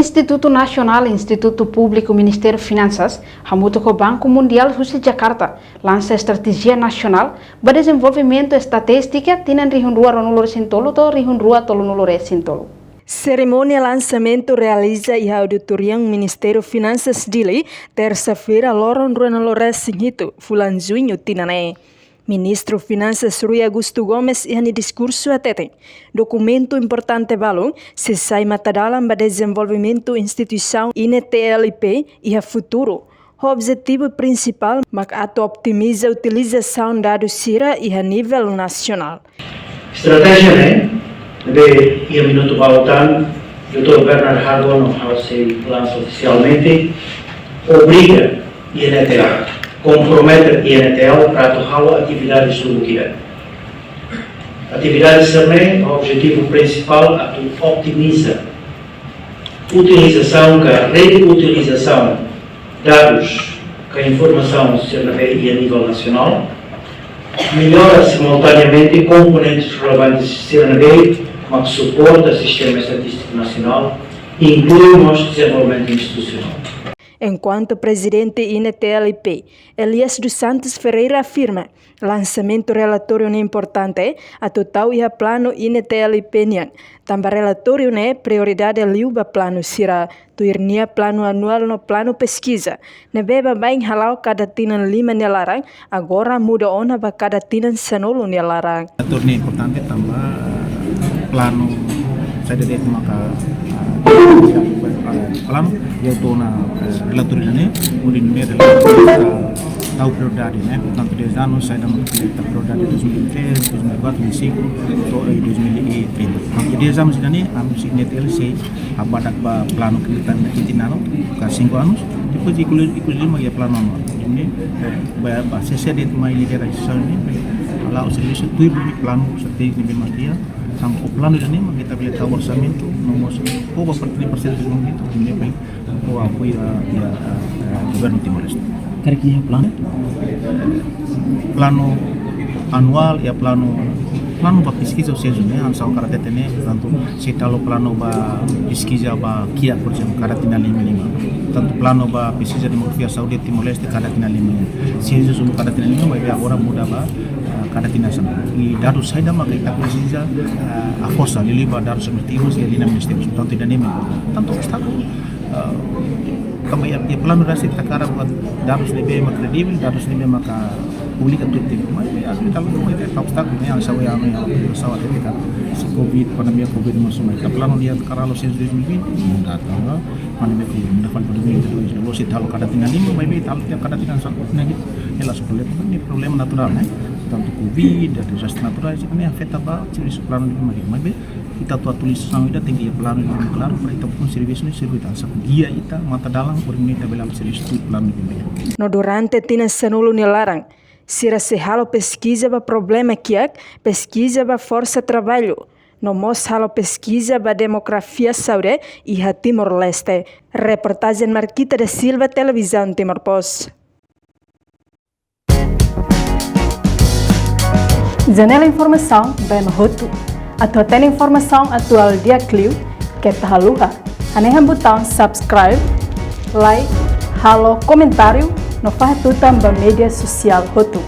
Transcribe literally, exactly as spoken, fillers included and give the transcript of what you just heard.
Institutu Nasionál Institutu Públiku Ministériu Finansas hamutuk ho Banku Mundiál husi Jakarta lansa estratéjia nasionál ba dezenvolvimentu estatístika tinan rihun rua ruanulu-resin-tolu to'o rihun rua tolunulu-resin-tolu. Serimónia lansamentu realiza iha auditóriu Ministériu Finansas Dili, tersa-feira, loron ruanulu-resin-hitu fulan Juñu tinan ne'e. Ministru Finansas Rui Augusto Gomes iha nia diskursu hateten, dokumentu importante balun sei sai matadalan ba dezenvolvimentu instituisaun I N T L I P iha futuru, ho objetivu prinsipál mak atu otimiza utilizasaun dadus sira iha nivel nasionál. Estratéjia ne'e, ne'ebé iha minutu balu tan, doutór Bernard Hargon no ha'u sei lansa ofisialmente, obriga I N T L, kompromete I N T L para atu halo atividade sira lubuk ida. Atividade sira-ne'e, objetivu prinsipál atu otimiza utilizasaun ka reutilizasaun dadus ka informasaun sira ne'ebé iha nivel nasionál, mellora simultaneamente komponentes relevantes sira ne'ebé mak suporta sistema estatístiku nasionál, inklui mós dezenvolvimentu institusionál. Enkuantu Prezidente I N T L I P, Elias dos Santos Ferreira afirma, lansamentu relatóriu ne'e importante atu tau iha planu I N T L I P nian, tanba relatóriu ne'e prioridade liu ba planu sira, tuir nia planu anuál no planu peskiza, ne'ebé baibain hala'o kada tinan lima nia laran, agora muda ona ba kada tinan sanulu nia laran. Relatóriu ne'e importante tanba planu saida de'it maka, ah, planu, iha ona, eh, relatóriu ne'e, hodi nune'e relatóriu tau prioridade, ne'e? Portantu, dez anos, saida maka prioridade dois mil e três, dois mil e quatro, dois mil e cinco, to'o, eh, dois mil e trinta. Portantu, dez anos ida-ne'e, ami husi I N T L sei habadak ba planu ke kita na quinquenal, ka cinco anos, depois, inklu-, inkluzive, mai planu anuál. Ne'e, eh, ba, ba, se, se de'it mai lidera instituisaun ne'e, hala'o servisu tuir planu estratéjiku ne'ebé mak iha, tanba ho planu ida-ne'e mak ita bele tau orsamentu, no mós, ho ba parte de parceiru de momento, ne'ebé, ho apoiu a, a, a, a governu Timor-Leste. Karik iha planu? Planu anuál, iha planu, planu ba peskiza ou sensu, ne'e, hanesan ha'u hatete ne'e, portantu, sei tau planu ba peskiza ba kiak, por ezemplu, kada tinan lima lima. Portantu, planu ba peskiza demografia saúde Timor-Leste kada tinan lima lima. Sensu sulu kada tinan lima, maibé agora muda ba, ah, kada tinan sanulu. I dadus saida maka ita presiza, ah, haforsa, liuliu ba dadus objetivus iha liña ministériu. Portantu, ida-ne'e mak, portantu, obstákulu, ah, tanba iha, iha planu rasik ita hakarak buat dadus ne'ebé mak kredivel, dadus ne'ebé maka publika tuir tempu. Maibé, às vezes, ita la'o mai, ita obstákulu, ne'e, hanesan ohin ami, ami, pessoa, ita, se covid, pandemia covid mós mai. Ita planu ida hakarak halo sensu dois mil e vinte, não dá, tanba pandemia covid, não dá, fali ba dois mil e vinte e dois, loloos ita halo kada tinan lima, maibé ita halo tiap kada tinan sanulu, ne'e, ne'e la suporta, ne'e problema naturál, ne'e? Tantu covid, dezastre naturais, ne'e afeta ba servisu planu ne'ebé mak iha, maibé ita atu atualizasaun ida tenke iha planu ne'ebé klaru para ita pun servisu ne'e servisu ita, hanesan gia ita, matadalan, hodi nune'e ita bele halo servisu tuir planu ne'ebé mak iha. No durante tinan sanulu nia laran, sira sei halo peskiza ba problema kiak, peskiza ba forsa traballu, no mós halo peskiza ba demografia saúde iha Timor-Leste. Reportajen Marquita da Silva, Televizaun Timor Post. Janela informasaun ba ema hotu. Atu hatene informasaun atuál di'ak liu, keta haluha hanehan butaun subscribe, like, halo komentáriu, no fahe tutan ba média sosiál hotu.